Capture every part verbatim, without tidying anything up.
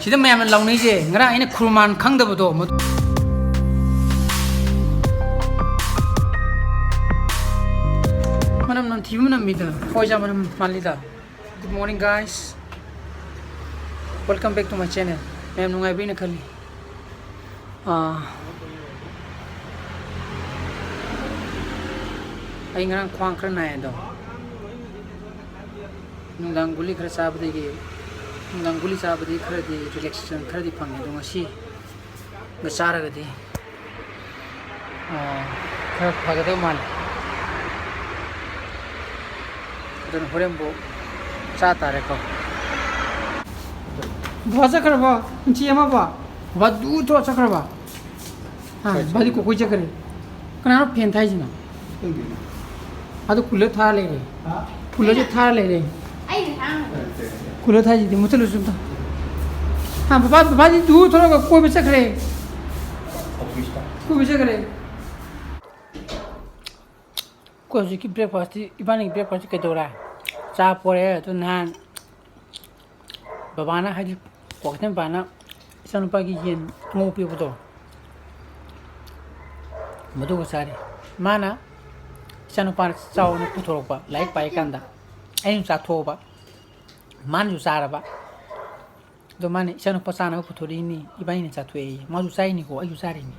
ꯁꯤꯗ ꯃꯌꯥꯝꯅ ꯂꯥꯎꯅꯩꯁꯦ, ꯉꯔꯥꯡ ꯑꯩꯅ ꯈꯨꯔꯃꯥꯟ ꯈꯪꯗꯕꯗꯣ, ꯃꯗꯨ-, ꯃꯅꯝ ꯅꯝꯊꯤꯕ ꯃꯅꯝ ꯃꯤꯗ, ꯍꯣꯏꯖꯥ ꯃꯅꯝ ꯃꯥꯜꯂꯤꯗ꯫ Good morning, guys. Welcome back to my channel. ꯃꯌꯥꯝ ꯅꯨꯡꯉꯥꯏꯕꯤꯅ ꯈꯜꯂꯤ꯫ ꯑꯥ, ꯑꯩ ꯉꯔꯥꯡ ꯈ꯭ꯋꯥꯡ ꯈꯔ ꯅꯥꯏ ꯑꯗꯣ, ꯅꯨꯡꯗꯥꯡ ꯒꯨꯂꯤ ꯈꯔ ꯆꯥꯕꯗꯒꯤ, ꯅꯨꯡꯗꯥꯡ ꯒꯨꯂꯤ ꯆꯥꯕꯗꯒꯤ ꯈꯔꯗꯤ relaxation ꯈꯔꯗꯤ ꯐꯪꯉꯦ꯫ ꯑꯗꯣ ꯉꯁꯤꯒ ꯆꯥꯔꯒꯗꯤ, ꯑꯥ, ꯈꯔ ꯐꯒꯗꯕ ꯃꯥꯜꯂꯦ꯫ ꯑꯗꯨꯅ ꯍꯣꯔꯦꯟꯕꯨ ꯆꯥ ꯇꯥꯔꯦꯀꯣ꯫ ꯕꯕꯥ ꯆꯠꯈ꯭ꯔꯕꯣ? ꯏꯟꯆꯤ ꯑꯃꯕꯣ? ꯕꯕꯥ ꯗꯨ ꯊꯣꯛꯑ ꯆꯠꯈ꯭ꯔꯕ? ꯍꯥ, ꯀꯥꯏ ꯕꯕꯥꯗꯤ ꯆꯠꯈ꯭ꯔꯤꯅꯣ? ꯀꯣꯀꯣꯏ ꯆꯠꯈ꯭ꯔꯦ꯫ ꯀꯅꯥꯅꯣ ꯐꯦꯟ ꯊꯥꯏꯁꯤꯅ? ꯈꯪꯗꯦꯅꯦ꯫ ꯑꯗꯨ ꯀꯨꯂꯔ ꯊꯥꯔ ꯂꯩꯔꯦ꯫ ꯍꯥ? ꯀꯨꯂꯔꯁꯦ ꯊꯥꯔ ꯂꯩꯔꯦ꯫ ꯑꯩꯅ ꯊꯥꯔꯝꯃꯕ? ꯅꯠꯇꯦ, ꯅꯠꯇꯦ꯫ ꯀꯨꯂꯔ ꯊꯥꯏꯁꯤꯗꯤ ꯃꯨꯠꯊꯠꯂꯨꯁꯨ ꯑꯝꯇ꯫ ꯍꯥ, ꯕꯕꯥ, ꯕꯕꯥꯗꯤ ꯗꯨ ꯊꯣꯛꯂꯒ ꯀꯣꯏꯕ ꯆꯠꯈ꯭ꯔꯦ꯫ ꯑꯣꯐꯤꯁꯇ꯫ ꯀꯣꯏꯕ ꯆꯠꯈ꯭ꯔꯦ꯫ ꯑꯩꯈꯣꯏ ꯍꯧꯖꯤꯛꯀꯤ breakfastꯇꯤ, ꯏꯕꯥꯅꯤꯒꯤ breakfastꯇꯤ ꯀꯩꯗꯧꯔꯦ? ꯆꯥ ꯄꯣꯔꯛꯑꯦ꯫ ꯑꯗꯨ ꯅꯍꯥꯟ ꯕꯕꯥꯅ, ꯍꯥꯏꯗꯤ ꯀ꯭ꯋꯥꯀꯩꯊꯦꯜ ꯕꯕꯥꯅ ꯏꯆꯥꯅꯨꯄꯥꯒꯤ ꯌꯦꯟ ꯑꯉꯧꯕ ꯄꯤꯔꯛꯄꯗꯣ, ꯃꯗꯨꯒ ꯆꯥꯔꯤ꯫ ꯃꯥꯅ ꯏꯆꯥꯅꯨꯄꯥꯅ ꯆꯥꯎꯅ ꯄꯨꯊꯣꯔꯛꯄ, ꯂꯥꯏꯔꯤꯛ ꯄꯥꯏ ꯀꯥꯟꯗ ꯑꯩꯅ ꯆꯥꯊꯣꯛꯑꯕ, ꯃꯥꯅꯁꯨ ꯆꯥꯔꯕ꯫ ꯑꯗꯣ ꯃꯥꯅ ꯏꯆꯥꯅꯨꯄꯥ ꯆꯥꯅꯕ ꯄꯨꯊꯣꯔꯛꯏꯅꯤ, ꯏꯕꯥꯅꯤꯅ ꯆꯥꯊꯣꯛꯑꯦꯌꯦ꯫ ꯃꯥꯁꯨ ꯆꯥꯏꯅꯤꯀꯣ, ꯑꯩꯁꯨ ꯆꯥꯔꯤꯅꯤ꯫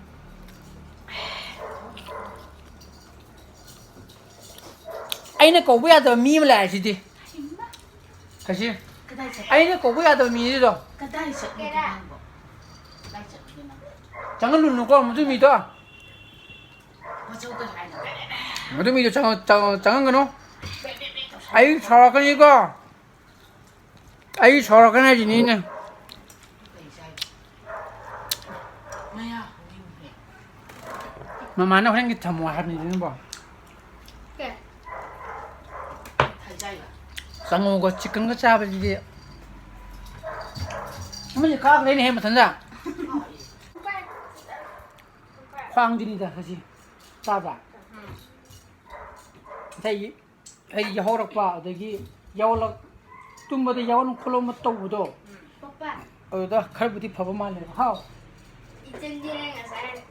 ꯑꯩꯅ ꯀꯧꯕ ꯌꯥꯗꯕ ꯃꯤ ꯑꯃ ꯂꯥꯛꯑꯦ ꯁꯤꯗꯤ꯫ ꯀꯩꯁꯤ? ꯀꯗꯥꯏ ꯆꯠ-, ꯑꯩꯅ ꯀꯧꯕ ꯌꯥꯗꯕ ꯃꯤꯁꯤꯗꯣ꯫ ꯀꯗꯥꯏ ꯆꯠꯂꯨꯒꯦ ꯅꯪꯕꯣ? ꯀꯗꯥꯏ ꯆꯠꯂꯨꯒꯦ ꯅꯪ? ꯆꯪꯍꯜꯂꯨꯅꯨꯀꯣ, ꯃꯗꯨ ꯃꯤꯗꯣ꯫ ꯃꯆꯧꯗ ꯍꯥꯏꯅ ꯕꯦ ꯕꯦ ꯕꯦ꯫ ꯃꯗꯨ ꯃꯤꯗꯣ ꯆꯪ-, ꯆꯪ-, ꯆꯪꯍꯟꯒꯅꯨ꯫ ꯕꯦ ꯕꯦ ꯕꯦ ꯇꯧꯁꯜꯂꯨ꯫ ꯑꯩ ꯁꯥꯎꯔꯛꯀꯅꯤꯀꯣ꯫ ꯑꯩ ꯁꯥꯎꯔꯛꯀꯅꯤ ꯍꯥꯏꯁꯤꯅꯤꯅꯦ꯫ ꯀꯩ ꯆꯥꯏ? ꯃꯌꯥ ꯍꯧꯔꯤꯕꯅꯦ꯫ ꯃꯃꯥꯅ ꯍꯣꯔꯦꯟꯒꯤ ꯊꯝꯃꯣ ꯍꯥꯏꯕꯅꯤꯅꯦ ꯅꯪꯕꯣ꯫ ꯀꯩ? ꯊꯥꯏ ꯆꯥꯏꯕ? ꯀꯥꯡꯉꯧꯒ chickenꯒ ꯆꯥꯕꯁꯤꯗꯤ꯫ ꯑꯃꯁꯦ ꯀꯥꯈ꯭ꯔꯦꯅꯦꯍꯦ ꯃꯊꯟꯇ꯫ ꯈ꯭ꯋꯥꯡꯁꯤꯅꯤꯗ ꯉꯁꯤ ꯆꯥꯕ꯫ ꯎꯝ꯫ ꯉꯁꯥꯏꯒꯤ ꯑꯩ ꯌꯥꯍꯧꯔꯛꯄ, ꯑꯗꯒꯤ ꯌꯥꯍꯧꯔꯛ-, ꯇꯨꯝꯕꯗ ꯌꯥꯎꯍꯟ ꯈꯣꯠꯍꯟꯕ ꯇꯧꯕꯗꯣ, ꯄꯄꯥ, ꯑꯗꯨꯗ ꯈꯔꯕꯨꯗꯤ ꯐꯕ ꯃꯥꯜꯂꯦꯕ꯫ ꯍꯥꯎ꯫ ꯏꯆꯟꯗꯤꯅꯦ ꯉꯁꯥꯏ,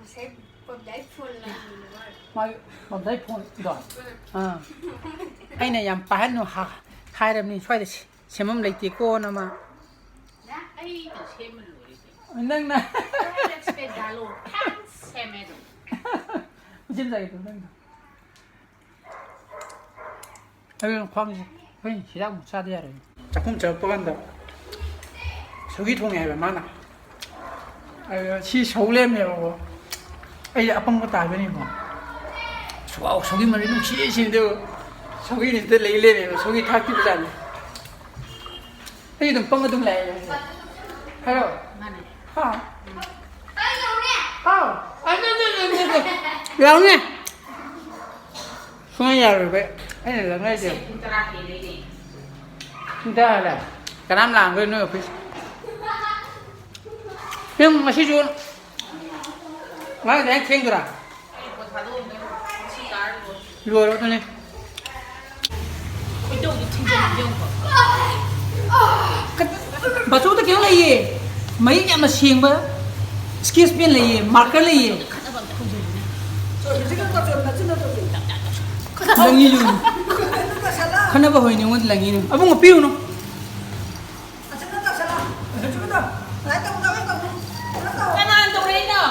ꯉꯁꯥꯏ ꯄꯞꯖꯥꯏ ꯐꯣꯟ ꯂꯩꯕꯅꯦ ꯃꯥꯅ꯫ ꯃꯥꯒꯤ ꯄꯞꯖꯥꯏ ꯐꯣꯟꯗꯣ? ꯎꯝ꯫ ꯑꯥ꯫ ꯑꯩꯅ ꯌꯥꯝ ꯄꯥꯏꯍꯟꯅꯨ ꯍꯥ-, ꯍꯥꯏꯔꯕꯅꯤ, ꯁ꯭ꯋꯥꯏꯗ ꯁꯦ-, ꯁꯦꯝꯐꯝ ꯂꯩꯇꯦꯀꯣ ꯅꯃ꯫ ꯅ ꯑꯩꯅ ꯁꯦꯝꯃ ꯂꯣꯏꯔꯦ ꯀꯩꯅꯣ꯫ ꯅꯪꯅ꯫ ꯅꯪꯅ ꯁꯦꯝꯃꯦ ꯑꯗꯨꯝ꯫ ꯃꯆꯤꯟ ꯆꯥꯏꯗꯣ ꯅꯪꯅ꯫ ꯑꯗꯨꯅ ꯈ꯭ꯋꯥꯡꯁꯦ ꯑꯩꯈꯣꯏ ꯍꯤꯗꯥꯛ ꯑꯃꯨꯛ ꯆꯥꯗ ꯌꯥꯔꯣꯏ꯫ ꯆꯥꯛꯈꯨꯝ ꯆꯪꯉꯛꯄ ꯀꯥꯟꯗ ꯁꯧꯒ꯭ꯔꯤ ꯊꯣꯡꯉꯦ ꯍꯥꯏꯕ ꯃꯥꯅ꯫ ꯑꯗꯨꯗ ꯁꯤ ꯁꯧ ꯂꯩꯔꯝꯃꯦꯕꯀꯣ꯫ ꯑꯩꯁꯦ ꯑꯄꯪꯕ ꯇꯥꯗꯣꯏꯅꯤꯀꯣ꯫ ꯁꯨ-, ꯋꯥꯎ, ꯁꯧꯒ꯭ꯔꯤ ꯃꯅꯝ ꯅꯨꯡꯁꯤ ꯁꯤꯅꯦ ꯑꯗꯨꯒ ꯁꯧꯒ꯭ꯔꯤꯅꯤꯗ ꯂꯩ ꯂꯩꯔꯝꯃꯦꯕ꯫ ꯁꯧꯒ꯭ꯔꯤ ꯊꯥꯛꯈꯤꯕ ꯖꯥꯠꯅꯤ꯫ ꯑꯩ ꯑꯗꯨꯝ ꯄꯪꯉ ꯑꯗꯨꯝ ꯂꯥꯛꯑꯦ꯫ ꯍꯥꯏꯔꯣ? ꯃꯥꯅꯦ꯫ ꯍꯥ? ꯍꯥꯎ꯫ ꯑ, ꯅꯦ, ꯅꯦ, ꯅꯦ, ꯅꯦ, ꯅꯦ꯫ ꯂꯥꯎꯅꯦ꯫ ꯁꯨꯡꯌꯥ ꯌꯥꯔꯣꯏꯕ꯫ ꯑꯩꯅ ꯂꯪꯉꯛꯏꯁꯦ꯫ ꯄꯨꯡ ꯇꯔꯥ ꯍꯦꯜꯂꯦꯅꯦ꯫ ꯄꯨꯡ ꯇꯔꯥ ꯍꯦꯜꯂꯦ? ꯀꯅꯥꯝ ꯂꯥꯛꯑꯝꯒꯤꯔꯣꯏ ꯅꯣꯏ ꯑꯣꯐꯤꯁ꯫ ꯅꯪ ꯉꯁꯤꯁꯨ ꯉꯔꯥꯡꯗꯩ ꯍꯦꯟꯅ ꯊꯦꯡꯗꯣꯏꯔꯥ? ꯂꯣꯏꯔꯣ ꯑꯗꯨꯅꯦ꯫ ꯕꯥꯆꯧꯗ ꯀꯩꯅꯣ ꯂꯩꯌꯦ, ꯃꯌꯦꯛ ꯌꯥꯝꯅ ꯁꯦꯡꯕ sketch pen ꯂꯩꯌꯦ, marker ꯂꯩꯌꯦ꯫ ꯂꯪꯉꯤꯅꯨ꯫ ꯈꯠꯅꯕ ꯍꯧꯔꯤꯅꯦ ꯑꯩꯉꯣꯟꯗ ꯂꯪꯉꯤꯅꯨ꯫ ꯑꯕꯨꯡꯉꯣ ꯄꯤꯔꯨꯅꯨ꯫ ꯀꯅꯥꯅ ꯇꯧꯔꯛꯏꯅꯣ?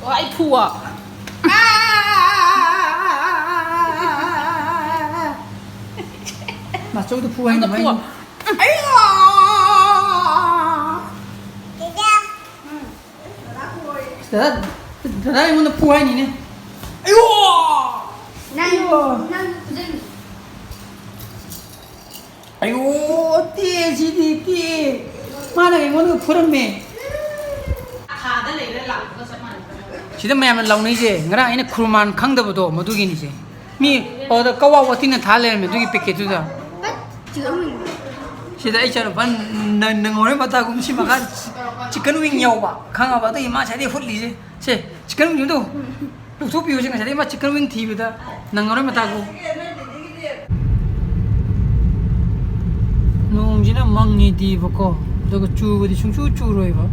ꯑꯣ, ꯑꯩ ꯐꯨꯋꯣ? ꯃꯥꯆꯧꯗ ꯐꯨ ꯍꯥꯏꯅꯤ, ꯑꯝꯇ ꯐꯨꯋꯣ꯫ ꯃꯥꯏ꯫ ꯗꯗꯥ, ꯗꯗꯥ ꯑꯩꯉꯣꯟꯗ ꯐꯨ ꯍꯥꯏꯅꯤꯅꯦ꯫ ꯑꯌꯣ! ꯅꯪ, ꯑꯌꯣ! ꯅꯪ ꯐꯨꯖꯟ- ꯑꯌꯣ, ꯇꯦ, ꯁꯤꯗꯤ ꯇꯦ꯫ ꯃꯥꯅ ꯑꯩꯉꯣꯟꯗ ꯐꯨꯔꯝꯃꯦ꯫ ꯊꯥꯗ ꯂꯩꯔ ꯂꯥꯛꯄꯒ ꯆꯞ ꯃꯥꯟꯅꯩ꯫ ꯁꯤꯗ ꯃꯌꯥꯝꯅ ꯂꯥꯎꯅꯩꯁꯦ, ꯉꯔꯥꯡ ꯑꯩꯅ ꯈꯨꯔꯃꯥꯟ ꯈꯪꯗꯕꯗꯣ, ꯃꯗꯨꯒꯤꯅꯤꯁꯦ꯫ ꯃꯤ ꯑꯗ ꯀꯋꯥ ꯋꯥꯇꯤꯟꯅ ꯊꯥ ꯂꯩꯔꯝꯃꯦ ꯑꯗꯨꯒꯤ packetꯇꯨꯗ꯫ ꯁꯤꯗ ꯑꯩ ꯏꯆꯥꯅꯨꯄꯥ ꯅ-, ꯅꯪꯍꯧꯔꯣꯏ ꯃꯇꯥꯒꯨꯝ ꯁꯤ ꯃꯈꯥ chicken wing ꯌꯥꯎꯕ, ꯈꯪꯉꯕ? ꯑꯗꯨꯒꯤ ꯃꯥ ꯉꯁꯥꯏꯗꯩ ꯍꯨꯠꯂꯤꯁꯦ꯫ ꯁꯦ, chicken wingꯗꯣ꯫ ꯂꯧꯊꯣꯛꯄꯤꯌꯨꯁꯦ, ꯉꯁꯥꯏꯗꯩ ꯃꯥ chicken wing ꯊꯤꯕꯗ ꯅꯪꯉꯔꯣꯏ ꯃꯇꯥꯒꯨ꯫ ꯅꯣꯡꯁꯤꯅ ꯃꯪꯉꯤꯗꯤꯕꯀꯣ, ꯑꯗꯨꯒ ꯆꯨꯕꯗꯤ ꯁꯨꯡꯆꯨ ꯆꯨꯔꯣꯏꯕ꯫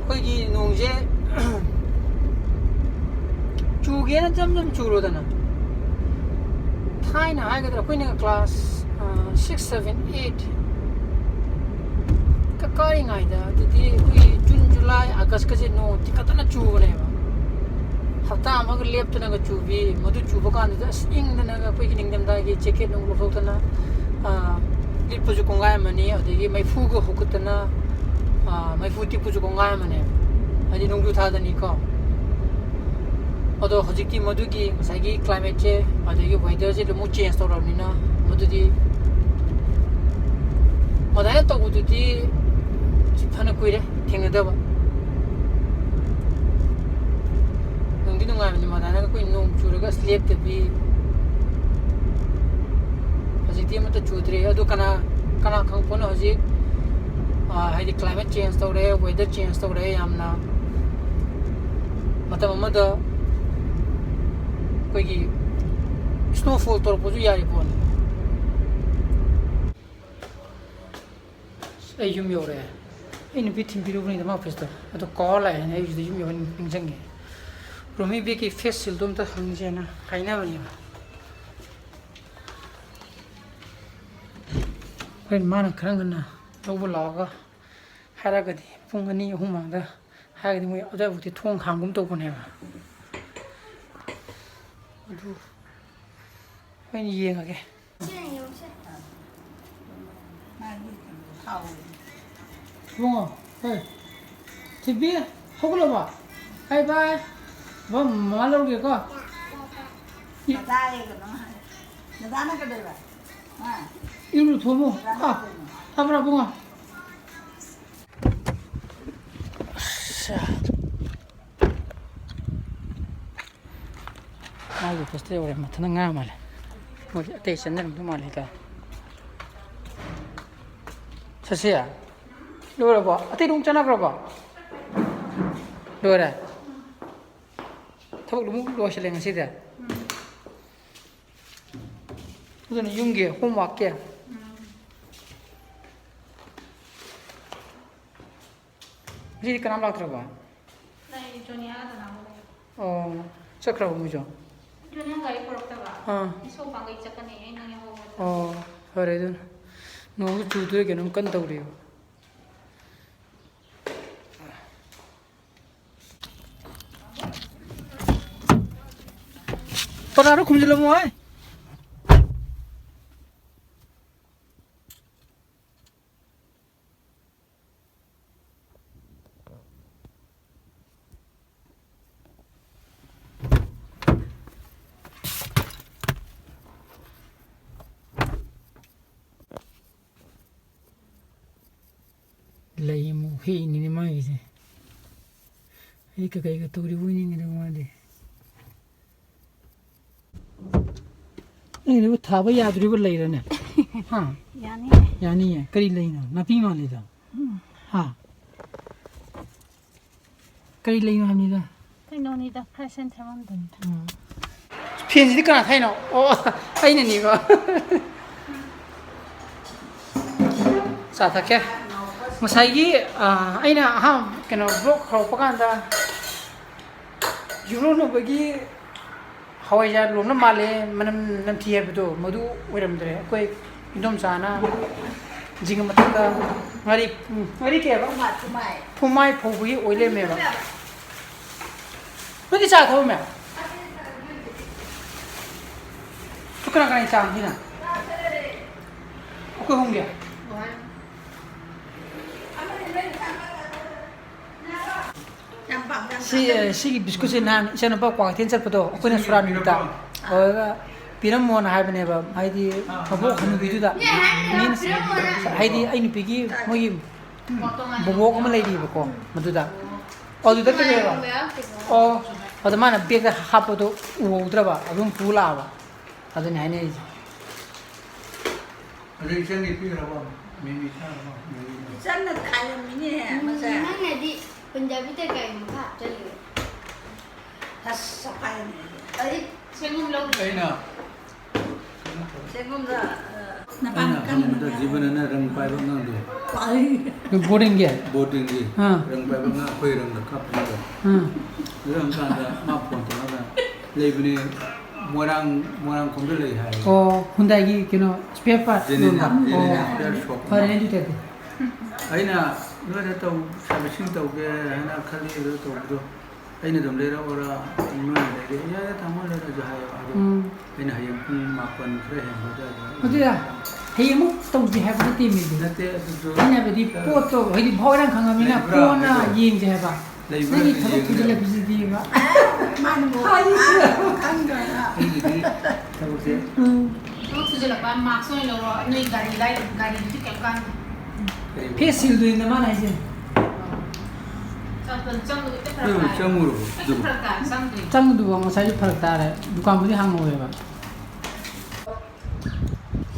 ꯑꯩꯈꯣꯏꯒꯤ ꯅꯣꯡꯁꯦ ꯆꯨꯒꯦꯅ ꯖꯝ ꯖꯝ ꯆꯨꯔꯣꯗꯅ꯫ ꯊꯥꯏꯅ ꯍꯥꯏꯒꯗ꯭ꯔꯥ, ꯑꯩꯈꯣꯏꯅ class six, seven, eight ꯀꯥꯔꯤꯉꯩꯗ, ꯑꯗꯨꯗꯤ ꯑꯩꯈꯣꯏꯒꯤ June, July, Augustꯀꯁꯦ ꯅꯣꯡ ꯇꯤꯡꯈꯠꯇꯅ ꯆꯨꯕꯅꯦꯕ꯫ ꯍꯞꯇꯥ ꯑꯃꯒ ꯂꯦꯞꯇꯅꯒ ꯆꯨꯕꯤ, ꯃꯗꯨ ꯆꯨꯕ ꯀꯥꯟꯗꯨꯗ ꯑꯁ ꯏꯪꯗꯅꯒ ꯑꯩꯈꯣꯏꯒꯤ ꯅꯤꯡꯊꯝꯊꯥꯒꯤ jacket ꯅꯨꯡ ꯂꯧꯊꯣꯛꯇꯅ, ꯑꯥ, ꯂꯤꯠꯄꯁꯨ ꯀꯣꯡꯒꯥꯏ ꯑꯃꯅꯤ, ꯑꯗꯒꯤ ꯃꯩꯐꯨꯒ ꯍꯨꯒꯠꯇꯅ, ꯑꯥ, ꯃꯩꯐꯨ ꯇꯤꯛꯄꯁꯨ ꯀꯣꯡꯒꯥꯏ ꯑꯃꯅꯦꯕ꯫ ꯍꯥꯏꯗꯤ ꯅꯣꯡꯖꯨ ꯊꯥꯗꯅꯤꯀꯣ꯫ ꯑꯗꯣ ꯍꯧꯖꯤꯛꯇꯤ ꯃꯗꯨꯒꯤ ꯉꯁꯥꯏꯒꯤ climateꯁꯦ ꯑꯗꯒꯤ weatherꯁꯦ ꯑꯃꯨꯛ change ꯇꯧꯔꯕꯅꯤꯅ, ꯃꯗꯨꯗꯤ ꯃꯗꯥꯏꯅ ꯇꯧꯕꯗꯨꯗꯤ ꯐꯅ ꯀꯨꯏꯔꯦ ꯊꯦꯡꯅꯗꯕ꯫ ꯅꯨꯡꯗꯤ ꯅꯨꯡꯉꯥꯏꯕꯅꯤ ꯃꯗꯥꯏꯅꯒ ꯑꯩꯈꯣꯏ ꯅꯣꯡ ꯆꯨꯔꯒ ꯑꯁ ꯂꯦꯞꯇꯕꯤ꯫ ꯍꯧꯖꯤꯛꯇꯤ ꯑꯃꯠꯇ ꯆꯨꯗ꯭ꯔꯦ꯫ ꯑꯗꯨ ꯀꯅꯥ, ꯀꯅꯥ ꯈꯪꯄꯣꯠꯅꯣ ꯍꯧꯖꯤꯛ, ꯑꯥ, ꯍꯥꯏꯗꯤ climate change ꯇꯧꯔꯦ, weather change ꯇꯧꯔꯦ ꯌꯥꯝꯅ꯫ ꯃꯇꯝ ꯑꯃꯗ ꯑꯩꯈꯣꯏꯒꯤ snowfall ꯇꯧꯔꯛꯄꯁꯨ ꯌꯥꯔꯤ ꯄꯣꯠꯅꯤ꯫ ꯑꯩ ꯌꯨꯝ ꯌꯧꯔꯛꯑꯦ꯫ ꯑꯩ ꯅꯨꯄꯤ ꯊꯤꯟꯕꯤꯔꯨꯕꯅꯤꯗ ꯃꯥ officeꯇ꯫ ꯑꯗꯣ ꯀꯥꯎꯔ ꯂꯥꯛꯑꯦꯅꯦ꯫ ꯑꯩꯁꯤꯗ ꯌꯨꯝ ꯌꯧꯔ ꯅꯤꯡꯁꯤꯡꯉꯦ꯫ ꯔꯣꯃꯤ ꯕꯦꯒꯀꯤ face shieldꯗꯣ ꯑꯝꯇ ꯍꯪꯁꯦꯅ ꯍꯥꯏꯅꯕꯅꯦꯕ꯫ ꯍꯣꯔꯦꯟ ꯃꯥꯅ ꯈꯔ ꯉꯟꯅ ꯂꯧꯕ ꯂꯥꯛꯑꯒ ꯍꯥꯏꯔꯒꯗꯤ, ꯄꯨꯡ ꯑꯅꯤ, ꯑꯍꯨꯝ ꯃꯃꯥꯡꯗ ꯍꯥꯏꯔꯒꯗꯤ, ꯃꯣꯏ ꯑꯗꯨꯋꯥꯏꯐꯥꯎꯗꯤ ꯊꯣꯡ ꯍꯥꯡꯒꯨꯝ ꯇꯧꯕꯅꯦꯕ꯫ ꯑꯗꯨ ꯍꯣꯔꯦꯟ ꯌꯦꯡꯉꯒꯦ꯫ ꯏꯕꯨꯡꯉꯣ, ꯍꯣꯏ꯫ ꯊꯣꯏꯕꯤ, ꯍꯧꯒꯠꯂꯕꯣ? Bye bye꯫ ꯕꯝ, ꯃꯃꯥ ꯂꯧꯔꯒꯦꯀꯣ꯫ ꯏ- ꯇꯥꯏꯌꯦ, ꯀꯩꯅꯣ ꯍꯥꯏ꯫ ꯗꯗꯥꯅ ꯀꯩꯗꯧꯕ? ꯍꯥ? ꯏꯔꯨ ꯊꯣꯡꯉꯣ꯫ ꯗꯗꯥꯅ ꯑꯥ, ꯀꯩꯗꯧꯕ? ꯐꯕ꯭ꯔꯥ, ꯏꯕꯨꯡꯉꯣ? ꯑꯁꯁꯥ꯫ ꯃꯥꯒꯤ officeꯇ ꯌꯧꯔꯦ, ꯃꯊꯟꯇ ꯉꯥ ꯃꯥꯜꯂꯦ꯫ ꯃꯣꯏ ꯑꯇꯩ ꯆꯪꯅꯔꯝꯗꯧ ꯃꯥꯜꯂꯦ ꯍꯥꯏꯇꯥꯔꯦ꯫ ꯆꯠꯁꯦ꯫ ꯂꯣꯏꯔꯕꯣ? ꯑꯇꯩꯗꯨ ꯑꯃꯨꯛ ꯆꯠꯅꯈ꯭ꯔꯕꯣ? ꯂꯣꯏꯔꯦ? ꯊꯕꯛ ꯑꯃꯨꯛ ꯂꯣꯏꯁꯤꯜꯂꯦ ꯉꯁꯤꯗꯤ꯫ ꯑꯗꯨꯅ ꯌꯨꯝꯒꯤ homeworkꯀꯤ꯫ ꯉꯁꯤꯗꯤ ꯀꯅꯥꯝ ꯂꯥꯛꯇ꯭ꯔꯕꯣ? ꯂꯩ, ꯖꯣꯅꯤꯌꯥꯒ ꯗꯅꯥꯒ ꯂꯩ꯫ ꯑꯣ, ꯆꯠꯈ꯭ꯔꯕꯣ ꯃꯣꯏꯁꯨ? ꯖꯣꯅꯤꯌꯥ ꯒꯥꯔꯤ ꯄꯨꯔꯛꯇꯕ꯫ ꯑꯥ꯫ ꯏꯁꯧ ꯄꯥꯡꯒꯩ ꯆꯠꯀꯅꯤ, ꯑꯩ ꯅꯪ ꯌꯥꯍꯧꯕ꯫ ꯑꯣ, ꯐꯔꯦ ꯑꯗꯨꯅ꯫ ꯅꯣꯡꯁꯨ ꯆꯨꯗꯣꯔꯦ, ꯀꯩꯅꯣꯝ ꯀꯟꯅ ꯇꯧꯔꯤꯕ꯫ ꯄꯇꯥꯗꯣ ꯈꯨꯝꯖꯤꯜꯂꯝꯃꯣ ꯍꯥꯏ꯫ ꯂꯩ ꯑꯃꯨꯛ ꯍꯦꯛꯏꯅꯤꯅꯦ ꯃꯥꯒꯤꯁꯦ꯫ ꯑꯩ ꯀꯩꯀꯩꯒ ꯇꯧꯔꯤꯕꯣꯏ ꯅꯤꯡꯉꯤꯗ ꯃꯥꯗꯤ꯫ ꯅꯪꯒꯤꯗꯨꯕꯨ ꯊꯥꯕ ꯌꯥꯗꯣꯔꯤꯕ ꯂꯩꯔꯅꯦ? ꯍꯥ? ꯌꯥꯅꯤ꯫ ꯌꯥꯅꯤꯌꯦ꯫ ꯀꯔꯤ ꯂꯩꯅꯣ? ꯅꯥꯄꯤ ꯃꯥꯜꯂꯤꯗ꯫ ꯎꯝ꯫ ꯍꯥ? ꯀꯔꯤ ꯂꯩꯅꯣ ꯍꯥꯏꯕꯅꯤꯗ? ꯀꯩꯅꯣꯅꯤꯗ, ꯈꯔ ꯁꯦꯟ ꯊꯦꯝꯃꯝꯗꯣꯏꯅꯤꯗ꯫ ꯎꯝ꯫ ꯐꯦꯟꯁꯤꯗꯤ ꯀꯅꯥ ꯊꯥꯏꯅꯣ? ꯑꯣ, ꯑꯩꯅꯅꯤꯀꯣ꯫ ꯆꯥ ꯊꯛꯀꯦ꯫ ꯉꯁꯥꯏꯒꯤ, ꯑ, ꯑꯩꯅ ꯑꯍꯥꯟꯕ, ꯀꯩꯅꯣ, vlog ꯍꯧꯔꯛꯄ ꯀꯥꯟꯗ ꯌꯨꯝꯂꯣꯟꯅꯕꯒꯤ ꯍꯋꯥꯏꯖꯥꯔ ꯂꯣꯝꯅ ꯃꯥꯜꯂꯦ, ꯃꯅꯝ ꯅꯝꯊꯤ ꯍꯥꯏꯕꯗꯣ, ꯃꯗꯨ ꯑꯣꯏꯔꯝꯗ꯭ꯔꯦ꯫ ꯑꯩꯈꯣꯏ ꯏꯟꯗꯣꯝꯆꯥꯅ ꯖꯤꯡꯒ ꯃꯊꯛꯇ ꯉꯥꯔꯤ, ꯎꯝ, ꯉꯥꯔꯤ ꯀꯩ ꯍꯥꯏꯕ? ꯐꯨꯃꯥꯏ, ꯐꯨꯃꯥꯏ꯫ ꯐꯨꯃꯥꯏ ꯐꯧꯕꯒꯤ ꯑꯣꯏ ꯂꯩꯔꯝꯃꯦꯕ꯫ ꯅꯣꯏꯗꯤ ꯆꯥ ꯊꯛꯑꯝꯃꯦ? ꯇꯨ ꯀꯅꯥ ꯀꯅꯥꯒꯤ ꯆꯥ ꯍꯥꯞꯄꯤꯅꯣ? ꯑꯩꯈꯣꯏ ꯑꯍꯨꯝꯒꯤ? ꯁꯤ, ꯑꯦ, ꯁꯤꯒꯤ ꯕꯤꯁꯀꯨꯠꯁꯦ ꯅꯍꯥꯟ ꯏꯆꯥꯅꯨꯄꯥ ꯀ꯭ꯋꯥꯀꯩꯊꯦꯜ ꯆꯠꯄꯗꯣ, ꯑꯩꯈꯣꯏꯅ ꯁꯣꯔꯥꯠ ꯅꯨꯃꯤꯠꯇ ꯑꯗꯨꯗ ꯄꯤꯔꯝꯃꯣꯅ ꯍꯥꯏꯕꯅꯦꯕ, ꯍꯥꯏꯗꯤ ꯃꯕꯣꯛ ꯍꯅꯨꯕꯤꯗꯨꯗ꯫ ꯃꯤꯅ, ꯍꯥꯏꯗꯤ ꯑꯩ ꯅꯨꯄꯤꯒꯤ ꯃꯣꯏꯒꯤ ꯕꯣꯕꯣꯛ ꯑꯃ ꯂꯩꯔꯤꯕꯀꯣ, ꯃꯗꯨꯗ꯫ ꯑꯗꯨꯗ ꯀꯩꯗꯧꯔꯕ? ꯑꯣ, ꯑꯗ ꯃꯥꯅ ꯕꯦꯒꯇ ꯍꯥꯞꯄꯗꯣ ꯎꯍꯧꯗ꯭ꯔꯕ, ꯑꯗꯨꯝ ꯄꯨ ꯂꯥꯛꯑꯕ꯫ ꯑꯗꯨꯅꯤ ꯍꯥꯏꯅꯔꯤꯁꯦ꯫ ꯑꯗꯩ ꯏꯆꯟꯒꯤ ꯄꯤꯈ꯭ꯔꯕ? ꯃꯤꯃꯤ ꯊꯥꯔꯕ? ꯃꯤꯃꯤ꯫ ꯏꯆꯟꯅ ꯈꯥꯏꯔꯝꯃꯤꯅꯦ, ꯃꯁꯦ꯫ ꯅꯪꯅꯗꯤ ꯄꯟꯖꯥꯕꯤꯗ ꯀꯔꯤ ꯃꯈꯥ ꯍꯥꯞꯆꯜꯂꯤꯕ? ꯑꯁ, ꯆꯞꯈꯥꯏꯔꯝꯃꯦ꯫ ꯑꯗꯨꯗꯤ ꯁꯦꯡꯉꯝ ꯂꯧꯗ꯭ꯔꯦ꯫ ꯑꯩꯅ ꯁꯦꯡꯉꯝꯗ, ꯑ, ꯑꯩꯅ ꯍꯪꯕꯗ ꯖꯤꯕꯟꯅ ꯔꯪ ꯄꯥꯏꯕ ꯑꯉꯥꯡꯗꯣ꯫ ꯄꯥꯏ꯫ ꯕꯣꯔꯗꯤꯡꯒꯤ? ꯕꯣꯔꯗꯤꯡꯒꯤ꯫ ꯑꯥ꯫ ꯔꯪ ꯄꯥꯏꯕ ꯑꯉꯥꯡ ꯑꯩꯈꯣꯏ ꯔꯪꯗ ꯀꯥꯞꯄꯅꯦꯕ꯫ ꯑꯥ꯫ ꯑꯗꯨ ꯍꯪꯀꯥꯟꯗ ꯃꯥ ꯐꯣꯟ ꯇꯧꯔꯒ ꯂꯩꯕꯅꯦ, ꯃꯣꯏꯔꯥꯡ, ꯃꯣꯏꯔꯥꯡꯈꯣꯝꯗ ꯂꯩ ꯍꯥꯏ꯫ ꯑꯣ, ꯍꯨꯟꯗꯥꯏꯒꯤ ꯀꯩꯅꯣ, spare part ꯖꯦꯅꯤꯅꯥ, ꯌꯣꯟꯕ? ꯖꯦꯅꯤꯅꯥ ꯑꯣ, spare shop꯫ ꯐꯔꯦꯅꯦ ꯑꯗꯨ ꯑꯣꯏꯇꯥꯔꯗꯤ꯫ ꯑꯩꯅ ꯅꯣꯏꯗ ꯇꯧ-, servicing ꯇꯧꯒꯦ ꯍꯥꯏꯅ ꯈꯜꯂꯤ, ꯑꯗꯨ ꯇꯧꯕꯗꯣ ꯑꯩꯅ ꯑꯗꯨꯝ ꯂꯩꯔꯛꯑꯣꯔꯥ? ꯅꯣꯏꯅ ꯂꯩꯒꯦ? ꯌꯥꯏ, ꯌꯥꯏ, ꯇꯥꯃꯣ ꯂꯩꯔꯛꯑꯁꯨ ꯍꯥꯏꯌꯦꯕ꯫ ꯑꯗꯣ ꯎꯝ꯫ ꯑꯩꯅ ꯍꯌꯦꯡ ꯄꯨꯡ ꯃꯥꯄꯟ ꯈꯔ ꯍꯦꯟꯕ ꯑꯗꯨꯋꯥꯏꯗ ꯑꯗꯨꯗ ꯍꯌꯦꯡ ꯑꯃꯨꯛ ꯇꯧꯁꯦ ꯍꯥꯏꯕ ꯅꯠꯇꯦ, ꯃꯤꯗꯨ꯫ ꯅꯠꯇꯦ, ꯑꯗꯨꯁꯨ ꯑꯩꯅ ꯍꯥꯏꯕꯗꯤ ꯄꯣꯠꯇꯣ ꯍꯥꯏꯗꯤ ꯚꯥꯎ ꯏꯔꯥꯡ ꯈꯪꯉꯕꯅꯤꯅ ꯂꯩꯕ꯭ꯔꯥ ꯀꯣꯟꯅ ꯍꯥꯏꯕꯗꯣ꯫ ꯌꯦꯡꯁꯦ ꯍꯥꯏꯕ꯫ ꯂꯩꯕ꯭ꯔꯥ ꯅꯪꯒꯤ ꯊꯕꯛ ꯌꯦꯡꯒꯦ꯫ ꯊꯨꯖꯤꯜꯂꯛꯄꯁꯤꯗꯤꯕ꯫ ꯃꯥꯅ ꯑꯃꯨꯛ ꯍꯥꯏꯗꯤ꯫ ꯑꯥ, ꯈꯪꯗ꯭ꯔꯒ꯫ ꯑꯩꯒꯤꯗꯤ ꯊꯕꯛꯁꯦ ꯎꯝ꯫ ꯊꯕꯛ ꯊꯨꯖꯤꯜꯂꯛꯄ, mask ꯑꯣꯏꯅ ꯂꯧꯔꯣ꯫ ꯅꯣꯏ ꯒꯥꯔꯤ ꯂꯥꯏ-, ꯒꯥꯔꯤꯗꯨꯗꯤ ꯀꯩꯝ ꯀꯥꯟꯗꯦ꯫ ꯀꯔꯤꯕ? Face shieldꯗꯨꯅꯤꯅ ꯃꯥꯅ ꯍꯥꯏꯁꯦ꯫ ꯆꯪ-, ꯆꯪꯕꯗꯣ ꯍꯦꯛꯇ ꯐꯔꯛ ꯇꯥꯏ꯫ ꯆꯪꯉꯨꯔꯕꯣ? ꯍꯦꯛꯇ ꯐꯔꯛ ꯇꯥꯏ, ꯆꯪꯗ꯭ꯔꯤ꯫ ꯆꯪꯕꯗꯨꯕꯨ ꯉꯁꯥꯏꯁꯨ ꯐꯔꯛ ꯇꯥꯔꯦ, ꯗꯨꯀꯥꯟꯕꯨꯗꯤ ꯍꯥꯡꯍꯧꯋꯦꯕ꯫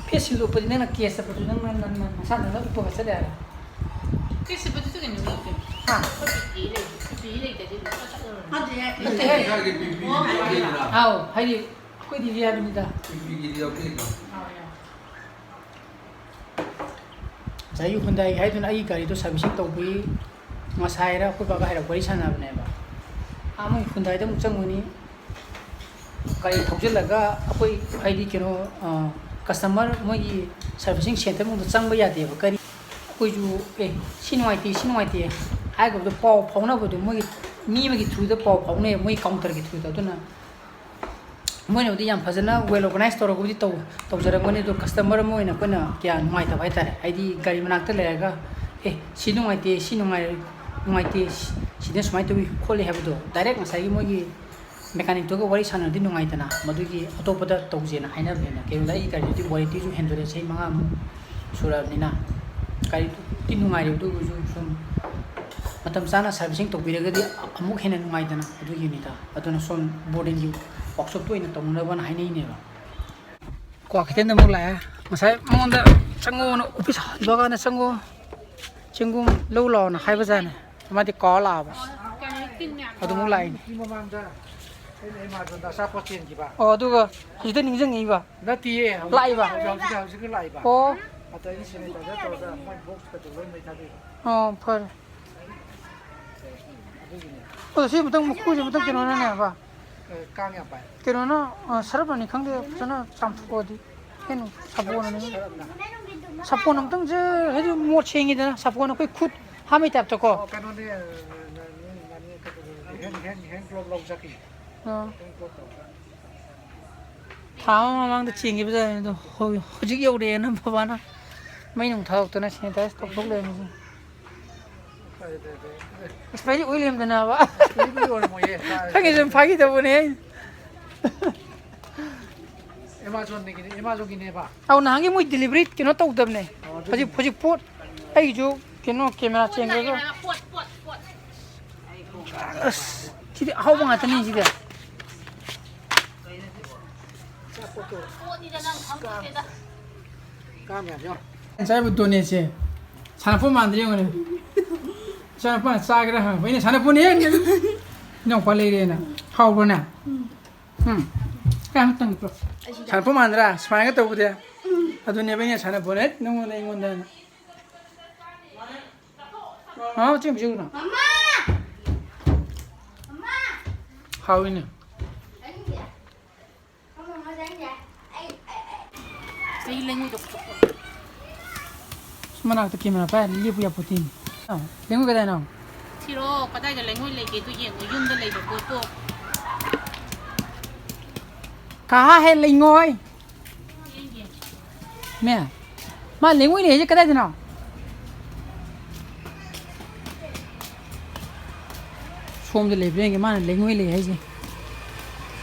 Face shieldꯗꯣ ꯎꯞꯄꯗꯤ ꯅꯪꯅ case ꯆꯠꯄꯗꯨ ꯅꯪꯅ, ꯅꯪꯅ ꯅꯁꯥ ꯅꯊꯟꯗ ꯎꯞꯄꯒ ꯆꯠ ꯌꯥꯔꯦ꯫ Case ꯆꯠꯄꯗꯨꯁꯨ ꯀꯩꯅꯣ ꯅꯠꯇꯦ꯫ ꯍꯥ? ꯑꯩꯈꯣꯏ ꯄꯤ ꯄꯤ ꯂꯩ, ꯄꯤ ꯄꯤ ꯂꯩꯇ꯭ꯔꯗꯤ ꯑꯗꯨꯝ ꯆꯠꯂꯨꯔꯕꯅꯤ꯫ ꯅꯠꯇꯦꯍꯦ꯫ ꯏꯁꯥꯒꯤ ꯄꯤ ꯄꯤ ꯑꯣ, ꯌꯥꯎꯗꯣꯏꯔꯥ? ꯑꯥꯎ, ꯍꯥꯏꯗꯤ ꯑꯩꯈꯣꯏꯗꯤ ꯌꯥꯕꯅꯤꯗ꯫ ꯄꯤ ꯄꯤꯒꯤꯗꯤ ꯌꯥꯎꯗꯣꯏꯔꯣ? ꯑꯥꯎ, ꯌꯥꯎ꯫ ꯉꯁꯥꯏꯒꯤ ꯍꯨꯟꯗꯥꯏ ꯍꯥꯏꯗꯨꯅ ꯑꯩꯒꯤ ꯒꯥꯔꯤꯗꯣ servicing ꯇꯧꯕꯒꯤ ꯉꯁꯥꯏꯔ ꯑꯩꯈꯣꯏ ꯕꯥꯒ ꯍꯥꯏꯔꯞ ꯋꯥꯔꯤ ꯁꯥꯟꯅꯕꯅꯦꯕ꯫ ꯑꯥ, ꯃꯣꯏ ꯍꯨꯟꯗꯥꯏꯗ ꯑꯃꯨꯛ ꯆꯪꯉꯨꯅꯤ꯫ ꯒꯥꯔꯤ ꯊꯧꯖꯤꯜꯂꯒ ꯑꯩꯈꯣꯏ ꯍꯥꯏꯗꯤ ꯀꯩꯅꯣ, ꯑ, customer ꯃꯣꯏꯒꯤ servicing centre ꯃꯅꯨꯡꯗ ꯆꯪꯕ ꯌꯥꯗꯦꯕ꯫ ꯀꯔꯤ ꯑꯩꯈꯣꯏꯁꯨ, "ꯑꯦ, ꯁꯤ ꯅꯨꯡꯉꯥꯏꯇꯦ, ꯁꯤ ꯅꯨꯡꯉꯥꯏꯇꯦ" ꯍꯥꯏꯒꯗꯕꯗꯣ ꯄꯥꯎ ꯐꯥꯎꯅꯕꯗꯣ ꯃꯣꯏꯒꯤ ꯃꯤ ꯑꯃꯒꯤ throughꯗ ꯄꯥꯎ ꯐꯥꯎꯅꯩ, ꯃꯣꯏ counterꯒꯤ throughꯗ꯫ ꯑꯗꯨꯅ ꯃꯣꯏꯅꯕꯨꯗꯤ ꯌꯥꯝ ꯐꯖꯅ well organize ꯇꯧꯔꯒꯕꯨꯗꯤ ꯇꯧ-, ꯇꯧꯖꯔꯝꯒꯅꯤ, ꯑꯗꯣ customer ꯑꯃ ꯑꯣꯏꯅ ꯑꯩꯈꯣꯏꯅ ꯀꯌꯥ ꯅꯨꯡꯉꯥꯏꯇꯕ ꯍꯥꯏꯇꯥꯔꯦ꯫ ꯍꯥꯏꯗꯤ ꯒꯥꯔꯤ ꯃꯅꯥꯛꯇ ꯂꯩꯔꯒ, "ꯑꯦ, ꯁꯤ ꯅꯨꯡꯉꯥꯏꯇꯦ, ꯁꯤ ꯅꯨꯡꯉꯥꯏ-, ꯅꯨꯡꯉꯥꯏꯇꯦ, ꯁꯤ-, ꯁꯤꯗ ꯁꯨꯃꯥꯏꯅ ꯇꯧꯏ ꯈꯣꯠꯂꯤ" ꯍꯥꯏꯕꯗꯣ direct ꯉꯁꯥꯏꯒꯤ ꯃꯣꯏꯒꯤ mechanicꯇꯨꯒ ꯋꯥꯔꯤ ꯁꯥꯟꯅꯔꯗꯤ ꯅꯨꯡꯉꯥꯏꯗꯅ, ꯃꯗꯨꯒꯤ ꯑꯇꯣꯞꯄꯗ ꯇꯧꯁꯦꯅ ꯍꯥꯏꯅꯕꯅꯤꯅ꯫ ꯀꯩꯒꯤꯅꯣꯗ ꯑꯩꯒꯤ ꯒꯥꯔꯤꯗꯨꯗꯤ warrantyꯁꯨ ꯍꯦꯟꯗꯣꯔꯦ, ꯆꯍꯤ ꯃꯉꯥꯃꯨꯛ ꯁꯨꯔꯕꯅꯤꯅ꯫ ꯒꯥꯔꯤꯗꯨꯗꯤ ꯅꯨꯡꯉꯥꯏꯔꯦ, ꯑꯗꯨꯕꯨꯁꯨ ꯁꯨꯝ ꯃꯇꯝ ꯆꯥꯅ servicing ꯇꯧꯕꯤꯔꯒꯗꯤ ꯑꯃꯨꯛ ꯍꯦꯟꯅ ꯅꯨꯡꯉꯥꯏꯗꯅ, ꯑꯗꯨꯒꯤꯅꯤꯗ꯫ ꯑꯗꯨꯅ ꯁꯣꯝ ꯕꯣꯔꯗꯤꯡꯒꯤ workshopꯇ ꯑꯣꯏꯅ ꯇꯧꯅꯅꯕꯅ ꯍꯥꯏꯅꯩꯅꯦꯕ꯫ ꯀ꯭ꯋꯥꯀꯩꯊꯦꯜꯗ ꯑꯃꯨꯛ ꯂꯥꯛꯑꯦ꯫ ꯉꯁꯥꯏ ꯃꯉꯣꯟꯗ ꯆꯪꯉꯣꯅ ꯑꯣꯐꯤꯁ ꯍꯜꯂꯀꯥꯟꯗ ꯆꯪꯉꯣ, ꯆꯦꯡꯒꯨꯝ ꯂꯧ ꯂꯥꯛꯑꯣꯅ ꯍꯥꯏꯕꯖꯥꯠꯅꯦ꯫ ꯃꯥꯗꯤ ꯀꯥꯎ ꯂꯥꯛꯑꯕ꯫ ꯑꯗꯨꯃꯨꯛ ꯂꯥꯛꯏꯅꯦ꯫ ꯅꯨꯄꯤ ꯃꯃꯥꯡꯗ ꯑꯩꯅ ꯑꯦꯃꯥꯖꯣꯟꯗ ꯑꯆꯥꯄꯣꯠ ꯆꯦꯟꯈꯤꯕ꯫ ꯑꯣ, ꯑꯗꯨꯒ ꯍꯧꯖꯤꯛꯇ ꯅꯤꯡꯁꯤꯡꯉꯛꯏꯕ꯫ ꯅꯠꯇꯤꯌꯦ, ꯍꯧꯖꯤꯛ ꯂꯥꯛꯏꯕ? ꯍꯧꯖꯤꯛ ꯍꯧꯖꯤꯛ ꯍꯧꯖꯤꯛ ꯂꯥꯛꯏꯕ꯫ ꯑꯣ꯫ ꯑꯗ ꯑꯩꯅ ꯁꯦꯅꯤꯇꯥꯏꯖꯔ ꯇꯧꯔꯒ ꯃꯣꯏ ꯕꯣꯛꯁꯀꯗꯣ ꯂꯣꯏ ꯃꯩ ꯊꯥꯗꯣꯛꯏ꯫ ꯑꯣ, ꯐꯔꯦ꯫ ꯑꯗꯨꯒꯤꯅꯦ꯫ ꯑꯗꯣ ꯁꯤ ꯑꯃꯨꯛꯇꯪ ꯃꯈꯨꯁꯦ ꯑꯃꯨꯛꯇꯪ ꯀꯩꯅꯣꯅꯅꯦꯕ꯫ ꯑ, ꯀꯥꯡ ꯌꯥꯝ ꯄꯥꯏ꯫ ꯀꯩꯅꯣꯅ, ꯑ, ꯁꯔꯞꯅꯅꯤ ꯈꯪꯗꯦ, ꯐꯖꯅ ꯆꯥꯝꯊꯣꯛꯑꯗꯤ ꯍꯦꯟꯅ ꯁꯥꯄꯣꯟꯅꯅꯤ꯫ ꯁꯔꯞꯅ꯫ ꯁꯥꯄꯣꯟ ꯑꯃꯇꯪꯁꯦ ꯍꯥꯏꯗꯤ ꯃꯣꯠ ꯁꯦꯡꯉꯤꯗꯅ, ꯁꯥꯄꯣꯟ ꯑꯩꯈꯣꯏ ꯈꯨꯠ ꯍꯥꯝꯕꯩ ꯇꯥꯏꯞꯇꯀꯣ꯫ ꯑꯣ, ꯀꯩꯅꯣꯅꯦ, ꯑ, ꯅ-, ꯅ-, ꯅ-, ꯀꯩꯅꯣ, ꯍꯦꯟ, ꯍꯦꯟ, ꯍꯦꯟ ꯒ꯭ꯂꯣꯞ ꯂꯧ ꯆꯠꯈꯤ꯫ ꯑꯥ꯫ ꯍꯦꯟ ꯒ꯭ꯂꯣꯞ ꯇꯧꯔꯒ꯫ ꯊꯥ ꯑꯃ ꯃꯃꯥꯡꯗ ꯆꯦꯟꯈꯤꯕꯖꯥꯠꯅꯤ ꯑꯗꯣ, ꯍꯧ-, ꯍꯧꯖꯤꯛ ꯌꯧꯔꯛꯑꯦꯅ ꯕꯕꯥꯅ ꯃꯩ ꯅꯨꯡ ꯊꯥꯗꯣꯛꯇꯅ ꯁꯦꯅꯤꯇꯥꯏꯖ ꯇꯧꯊꯣꯛ ꯂꯩꯔꯝꯃꯤꯁꯦ꯫ ꯐꯔꯦ, ꯐꯔꯦ, ꯐꯔꯦ꯫ ꯑꯁ, ꯐꯩꯗꯤ ꯑꯣꯏ ꯂꯩꯔꯝꯗꯅꯕ꯫ ꯗꯤꯂꯤꯚꯔꯤ ꯑꯣꯏꯔꯝꯃꯣꯏꯌꯦ꯫ ꯈꯪꯉꯦ, ꯁꯨꯝ ꯐꯥꯒꯤ ꯇꯧꯕꯅꯦ꯫ ꯑꯦꯃꯥꯖꯣꯟꯗꯒꯤꯅꯦ, ꯑꯦꯃꯥꯖꯣꯟꯒꯤꯅꯦꯕ꯫ ꯑꯧ, ꯅꯍꯥꯟꯒꯤ ꯃꯣꯏ ꯗꯤꯂꯤꯚꯔꯤ ꯀꯩꯅꯣ ꯇꯧꯗꯕꯅꯦ꯫ ꯑꯣ, ꯑꯗꯨꯒꯤꯅꯦ꯫ ꯍꯧꯖꯤꯛ, ꯍꯧꯖꯤꯛ ꯄꯣꯠ ꯑꯩꯒꯤꯁꯨ ꯀꯩꯅꯣ ꯀꯦꯃꯦꯔꯥ ꯆꯦꯟꯈ꯭ꯔꯒ꯫ ꯑꯁ, ꯁꯤꯗꯤ ꯑꯍꯥꯎꯕ ꯉꯥꯛꯇꯅꯤ ꯁꯤꯗꯤ꯫ ꯀꯥꯡ ꯌꯥꯝ ꯌꯥꯎ꯫ ꯉꯁꯥꯏꯕꯨ ꯗꯣꯅꯦꯠꯁꯦ ꯁꯥꯟꯅꯄꯣꯠ ꯃꯥꯟꯗ꯭ꯔꯦ ꯌꯦꯡꯉꯨꯅꯦ꯫ ꯏꯆꯥꯅꯨꯄꯥꯅ ꯆꯥꯒꯦꯔꯥ ꯍꯪꯉꯛꯄ꯫ ꯑꯩꯅ ꯁꯥꯟꯅꯄꯣꯠꯅꯦ꯫ ꯏꯅꯥꯎꯄꯥ ꯂꯩꯔꯦꯅ꯫ ꯍꯥꯎꯕ꯭ꯔꯣꯅꯦ? ꯎꯝ꯫ ꯀꯌꯥꯃꯨꯛ ꯇꯪꯉꯛꯄ꯭ꯔꯣ? ꯁꯥꯟꯅꯄꯣꯠ ꯃꯥꯟꯗ꯭ꯔꯥ? ꯁꯨꯃꯥꯏꯅꯒ ꯇꯧꯕꯗꯤ꯫ ꯑꯗꯨꯅꯦꯕ ꯑꯩꯅ ꯁꯥꯟꯅꯄꯣꯠꯅꯦ ꯅꯉꯣꯟꯗ ꯑꯩꯉꯣꯟꯗ ꯍꯥꯏꯅ꯫ ꯍꯥꯎ, ꯆꯦꯡ ꯄꯤꯖꯧꯅ꯫ ꯍꯥꯎꯏꯅꯦ꯫ ꯑꯩ ꯂꯩꯉꯣꯏꯗꯣ ꯄꯨꯊꯣꯛꯀꯦ꯫ ꯃꯅꯥꯛꯇ ꯀꯦꯃꯦꯔꯥ ꯄꯥꯏꯔ ꯂꯦꯞꯄꯨ ꯌꯥꯄꯣꯠꯇꯦꯅꯦ꯫ ꯑꯥ, ꯂꯩꯉꯣꯏ ꯀꯗꯥꯏꯅꯣ? ꯊꯤꯔꯣ, ꯀꯗꯥꯏꯗ ꯂꯩꯉꯣꯏ ꯂꯩꯒꯦꯗꯣ ꯌꯦꯡꯉꯣ, ꯌꯨꯝꯗ ꯂꯩꯕ ꯄꯣꯠꯇꯣ꯫ ꯀꯍꯥ ꯍꯦ ꯂꯩꯉꯣꯏ? ꯌꯦꯡꯒꯦ꯫ ꯃꯦ, ꯃꯥ ꯂꯩꯉꯣꯏ ꯂꯩ ꯍꯥꯏꯁꯦ ꯀꯗꯥꯏꯗꯅꯣ? ꯁꯣꯝꯗ ꯂꯩꯕ꯭ꯔꯥ ꯌꯦꯡꯒꯦ, ꯃꯥꯅ ꯂꯩꯉꯣꯏ ꯂꯩ ꯍꯥꯏꯁꯦ꯫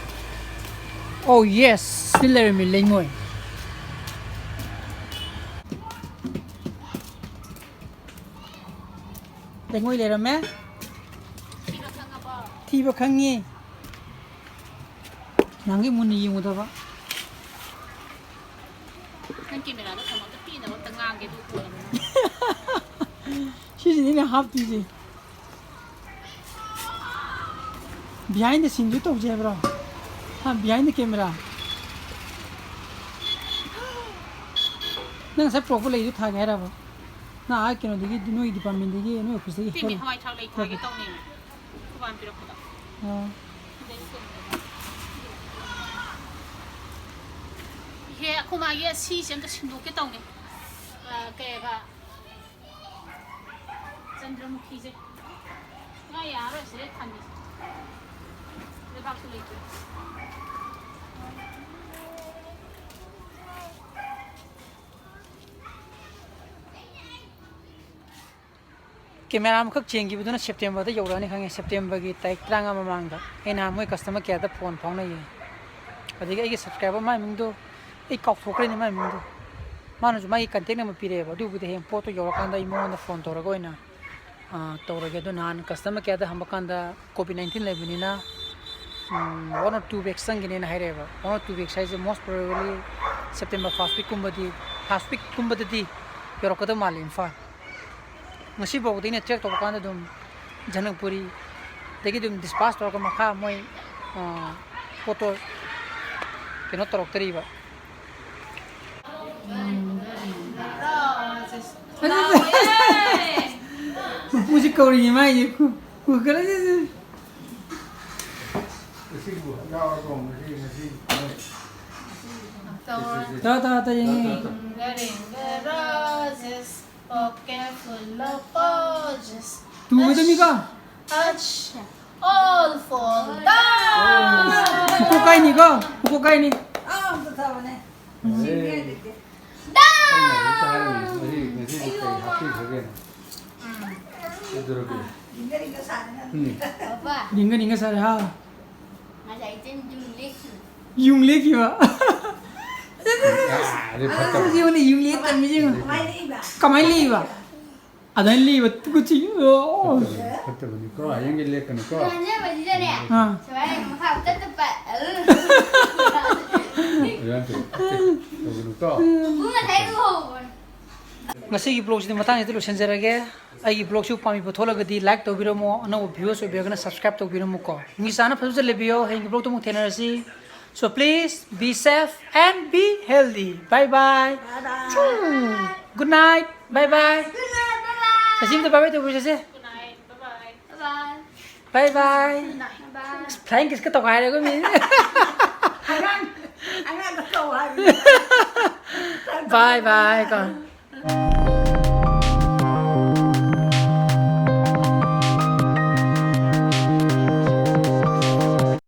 ꯑꯣ ꯌꯦꯁ, ꯁꯤ ꯂꯩꯔꯝꯃꯤ ꯂꯩꯉꯣꯏ꯫ ꯂꯩꯉꯣꯏ ꯂꯩꯔꯝꯃꯦ꯫ ꯊꯤꯕ ꯈꯪꯉꯤ꯫ ꯅꯍꯥꯟꯒꯩ ꯃꯨꯟꯅ ꯌꯦꯡꯉꯨꯗꯕ꯫ ꯅꯪ ꯀꯦꯃꯦꯔꯥꯗꯣ ꯊꯝꯃꯣ, ꯑꯝꯇ ꯄꯤꯅꯕ ꯑꯩꯅ ꯍꯥꯞꯇꯣꯏꯁꯦ꯫ Behind the scene ꯁꯨ ꯇꯧꯁꯦ ꯍꯥꯏꯕ꯭ꯔꯣ? ꯍꯥ, behind the camera? ꯅꯪ ꯉꯁꯥꯏ ꯄꯨꯔꯛꯄ ꯂꯩꯗꯣ ꯊꯥꯒꯦ ꯍꯥꯏꯔꯕ? ꯅꯪ ꯑꯥ ꯀꯩꯅꯣꯗꯒꯤ, ꯅꯣꯏ department ꯇꯒꯤ, ꯅꯣꯏ office ꯇꯒꯤ ꯇꯤꯝꯃꯤ ꯍꯦꯛ ꯍꯋꯥꯏ ꯊ꯭ꯔꯥꯛ ꯂꯩ ꯊꯥꯒꯦ ꯄꯨꯔꯛꯄ? ꯇꯧꯅꯦꯃꯤ꯫ ꯑꯩꯈꯣꯏ ꯕꯥꯅ ꯄꯤꯔꯛꯄꯗꯣ꯫ ꯑꯣ꯫ ꯏꯍꯦ, ꯑꯩꯈꯣꯏ ꯃꯥꯒꯤ ꯑꯁꯤꯁꯦ ꯑꯝꯇ ꯁꯤꯟꯗꯣꯛꯀꯦ ꯇꯧꯅꯤ꯫ ꯑ, ꯀꯩꯕ? ꯆꯟꯗ꯭ꯔꯃꯨꯈꯤꯁꯦ꯫ ꯉꯥ ꯌꯥꯔꯔꯣꯏ ꯁꯤꯗ ꯊꯝꯃꯤꯁꯦ꯫ ꯂꯩꯕꯥꯛꯁꯨ ꯂꯩꯇ꯭ꯔꯦ꯫ Camera ꯑꯃꯈꯛ ꯆꯦꯟꯈꯤꯕꯗꯨꯅ September ꯗ ꯌꯧꯔꯛꯑꯅꯤ ꯈꯪꯉꯦ, September ꯒꯤ ꯇꯥꯔꯤꯛ ꯇꯔꯥꯃꯉꯥ ꯃꯃꯥꯡꯗ꯫ ꯑꯩ ꯅꯍꯥꯟ ꯃꯣꯏ customer care ꯗ phone ꯐꯥꯎꯅꯩꯌꯦ, ꯑꯗꯒꯤ ꯑꯩꯒꯤ subscriber, ꯃꯥꯏ ꯃꯤꯡꯗꯣ ꯑꯩ ꯀꯥꯎꯊꯣꯛꯈ꯭ꯔꯦꯅꯦ, ꯃꯥꯏ ꯃꯤꯡꯗꯣ꯫ ꯃꯥꯅꯁꯨ ꯃꯥꯒꯤ contact number ꯄꯤꯔꯛꯑꯦꯕ, ꯑꯗꯨꯕꯨꯗꯤ ꯍꯌꯦꯡ ꯄꯣꯠꯇꯣ ꯌꯧꯔꯀꯥꯟꯗ ꯑꯩ ꯃꯉꯣꯟꯗ phone ꯇꯧꯔꯒ ꯑꯣꯏꯅ, ꯑꯥ, ꯇꯧꯔꯒꯦ꯫ ꯑꯗꯣ ꯅꯍꯥꯟ customer care ꯗ ꯍꯪꯕ ꯀꯥꯟꯗ COVID nineteen ꯂꯩꯕꯅꯤꯅ, ꯎꯝ, one or two weeks ꯆꯪꯒꯅꯤꯅ ꯍꯥꯏꯔꯛꯑꯦꯕ꯫ One or two weeks ꯍꯥꯏꯁꯦ most probably September first week ꯀꯨꯝꯕꯗꯤ, first week ꯀꯨꯝꯕꯗꯗꯤ ꯌꯧꯔꯛꯀꯗꯕ ꯃꯥꯜꯂꯦ ꯏꯝꯐꯥꯜ꯫ ꯉꯁꯤ ꯐꯥꯎꯕꯗ ꯑꯩꯅ track ꯇꯧꯕ ꯀꯥꯟꯗ ꯑꯗꯨꯝ ꯖꯅꯀꯄꯨꯔꯤꯗꯒꯤ ꯑꯗꯨꯝ dispatch ꯇꯧꯔꯒ ꯃꯈꯥ ꯃꯣꯏ, ꯑ, ꯄꯣꯠꯇꯣ ꯀꯩꯅꯣ ꯇꯧꯔꯛꯇꯔꯤꯕ꯫ ꯃꯄꯨꯁꯤ ꯀꯧꯔꯤꯅꯤ ꯃꯥꯏꯁꯦ꯫ ꯈꯨ-, ꯈꯨ-, ꯀꯔꯤ-, ꯉꯁꯤꯕꯨ ꯌꯥꯎꯔꯕꯣ? ꯉꯁꯤ, ꯉꯁꯤ ꯃꯣꯏ ꯇꯥ, ꯇꯥ, ꯇꯥ, ꯌꯦꯡꯉꯤ꯫ Ring a ring a roses, pocket full of posies. ꯇꯨꯒꯗꯕꯅꯤꯀꯣ? Hush, all fall down. ꯃꯀꯣꯛ ꯀꯥꯏꯅꯤꯀꯣ? ꯃꯀꯣꯛ ꯀꯥꯏꯅꯤ꯫ ꯑꯥ, ꯑꯝꯇ ꯊꯥꯕꯅꯦ꯫ ꯎꯝ꯫ ꯑꯩꯅ ꯍꯧꯖꯤꯛꯇ ꯍꯥꯏꯔꯝꯃꯤ, ꯉꯁꯤ, ꯉꯁꯤꯗꯤ ꯀꯩ ꯍꯥꯞꯄꯤꯈ꯭ꯔꯒꯦꯅ? ꯎꯝ꯫ ꯀꯩꯗꯧꯔꯒꯦ? ꯎꯝ꯫ ꯄꯥꯄꯥ꯫ ꯅꯤꯡꯒ ꯅꯤꯡꯒ ꯁꯥꯔꯦ, ꯍꯥ? ꯉꯁꯥꯏ ꯏꯆꯦꯅ ꯌꯨꯡ ꯂꯦꯛꯈꯤꯕ꯫ ꯌꯨꯡ ꯂꯦꯛꯈꯤꯕ? ꯑꯥ, ꯑꯗꯨ ꯐꯠꯇꯕ꯫ ꯑꯁ, ꯌꯦꯡꯉꯨꯅꯦ, ꯌꯨꯡ ꯂꯦꯛꯇꯕ ꯃꯤ ꯌꯦꯡꯉꯨ꯫ ꯀꯃꯥꯏꯅ ꯂꯦꯛꯏꯕ? ꯀꯃꯥꯏꯅ ꯂꯦꯛꯏꯕ? ꯑꯗꯨꯃꯥꯏꯅ ꯂꯦꯛꯏꯕ, ꯇꯨꯀꯠꯆꯩ꯫ ꯑꯣ꯫ ꯐꯠꯇꯕꯅꯤ, ꯐꯠꯇꯕꯅꯤꯀꯣ, ꯍꯌꯦꯡꯗꯤ ꯂꯦꯛꯀꯅꯨꯀꯣ꯫ ꯍꯟꯖꯕꯁꯤꯗꯅꯦ, ꯑꯥ꯫ ꯁꯨꯃꯥꯏꯅ ꯃꯈꯥ ꯇꯞ ꯇꯞ ꯄꯥꯏ-, ꯑꯗꯨꯅ ꯑꯗꯨꯃꯥꯏꯅ ꯇꯧ-, ꯇꯧꯒꯅꯨꯀꯣ꯫ ꯄꯨꯡ ꯉꯁꯥꯏ ꯎꯍꯧꯕꯅꯤ꯫ ꯉꯁꯤꯒꯤ vlogꯁꯤꯗꯤ ꯃꯇꯥꯡꯁꯤꯗ ꯂꯣꯏꯁꯤꯟꯖꯔꯒꯦ꯫ ꯑꯩꯒꯤ vlogꯁꯤꯕꯨ ꯄꯥꯝꯕꯤꯕ ꯊꯣꯛꯂꯒꯗꯤ like ꯇꯧꯕꯤꯔꯝꯃꯣ, ꯑꯅꯧꯕ viewers ꯑꯣꯏꯕꯤꯔꯒꯅ subscribe ꯇꯧꯕꯤꯔꯝꯃꯨꯀꯣ꯫ ꯃꯤ ꯆꯥꯅ ꯐꯖꯅ ꯂꯩꯕꯤꯌꯣ꯫ ꯍꯌꯦꯡꯒꯤ vlogꯇ ꯑꯃꯨꯛ ꯊꯦꯡꯅꯔꯁꯤ꯫ So please be safe and be healthy. Bye bye. Good night. Bye bye. ꯁꯁꯤꯝꯗ bye bye ꯇꯧꯕꯤꯔꯁꯦ꯫ Bye bye. Flying kiss ꯀ ꯇꯧꯈꯥꯏꯔꯦꯀꯣ ꯃꯤ꯫ Bye bye ꯀꯣ꯫